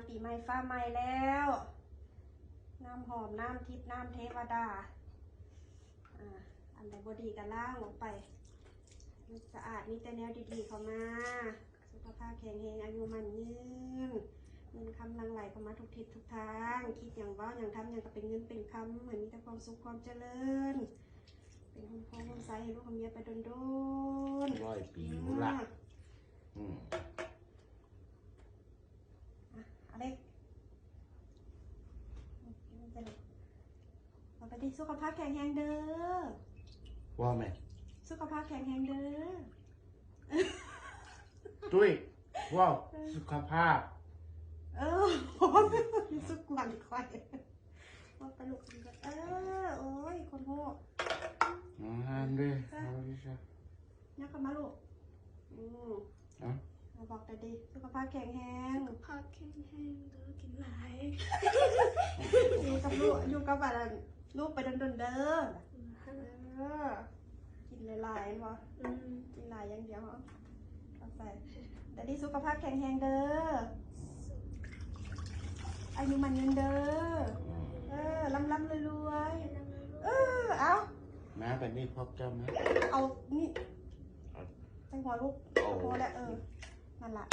ປີໃໝ່ຟ້າໃໝ່ແລ້ວ ນ້ຳຫອມ ນ້ຳທິບ ນ້ຳເທວະດາ ອາ ອັນໃດບໍ່ດີກໍລ້າງອອກໄປ ສະອາດ ມີແຕ່ແນວດີໆເຂົ້າມາ ສຸຂະພາບແຂງແຮງ ອາຍຸໝັ້ນຍືນ ເງິນຄຳຫຼັ່ງໄຫຼເຂົ້າມາທຸກທິດທຸກທາງ ຄິດຫຍັງເວົ້າຫຍັງທຳຫຍັງກໍເປັນເງິນເປັນຄຳ ໃຫ້ມີແຕ່ຄວາມສຸກຄວາມຈະເລີນ ເປັນຮົ່ມໂພຮົ່ມໄຊໃຫ້ລູກໃຫ້ເມຍໄປດົນໆ ຮ້ອຍປີພຸ້ນລະ ອືມ ອາ ອາເລັກ ເອົາໄປດິ ສຸຂະພາບແຂງແຮງເດີ ວ່າແມ່ ສຸຂະພາບແຂງແຮງເດີ ຕຸ້ຍ ເວົ້າ ເອີ ສຸຂະພາບ ເອີ ສຸກວັນໄຂ້ ວ່າໄປລູກ ເອີ ໂອ້ຍ ຄົນໂຫດ ງາມເດ້ ເອີ ເອົາດີຊະ ຍັບເຂົ້າມາລູກ ອືມ ເອົ້າ ເອົາ ບອກໄດ້ເດ້ ສຸຂະພາບແຂງແຮງ ສຸຂະພາບແຂງແຮງເດີ ກິນຫຼາຍ ຢູ່ກັບລູກ ຢູ່ກັບອັນນັ້ນ ລູກໄປດົນໆເດີ ເອີ ກິນຫຼາຍໆ ແມ່ນບໍ່? ອືມ ກິນຫຼາຍຢ່າງດຽວ ເອົາໃສ່ ໄດ້ດີ ສຸຂະພາບແຂງແຮງເດີ ອາຍຸໝັ້ນຍືນເດີ ເອີ ລ່ຳໆລວຍໆ ເອີ ເອົາ ມາ ບາດນີ້ພວກເຈົ້າມາ ເອົາ ນີ້ ເອົາ ໃສ່ຫົວລູກ ເອົາ ພໍແລ້ວ ເອີ ນັ້ນລະ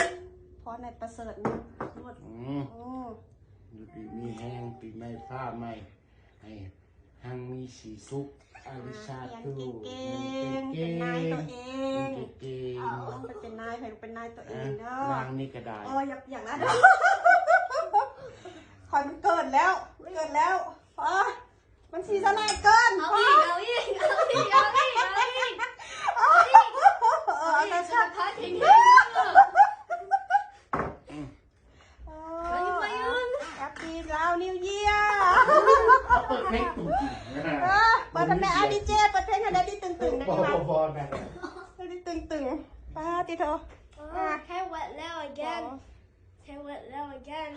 ພໍໃນປະເສີດນວດ ອືມ ໂອ້ ຢູ່ດີມີແຮງ ປີໃໝ່ຟ້າໃໝ່ ໃຫ້ຮັ່ງມີສີສຸກ ອາ ອາລິຊາ ຮຽນເກັ່ງໆ ເປັນນາຍຕົວເອງ ເກັ່ງໆ ເອົາໄປເປັນນາຍ ໃຫ້ລູກເປັນນາຍຕົວເອງເດີ ອາ ນາງນີ້ກໍໄດ້ ໂອ້ຍ ຢາກ ຢາກລະ ຂ້ອຍມັນເກີນແລ້ວ ເກີນແລ້ວ ໂອ້ຍ ມັນສີສະຫຼາຍເກີນ ເອົາອີກ ເອົາອີກ ເອົາອີກ ເອົາອີກ ເອົາອີກ ເອີ ເອົາອີກ ສຸຂະພາບແຂງແຮງ ອືມ ເອີ ອາຍຸໝັ້ນຍືນ ແຮບປີ້ລາວນິວເຢຍ ເປີດເພງ ເອີ ເປີດໃຫ້ແມ່ ອາ ດີເຈ ເປີດເພງໃຫ້ແດດດີ້ຕຶງໆ ແດດດີ້ ບໍ່ ບໍ່ ບໍ່ ແມ່ ແດດດີ້ຕຶງໆ ປາຕິໂທ ໂອ້ ແຂ້ແວັດແລ້ວ again ໂອ້ ແຂ້ແວັດແລ້ວ again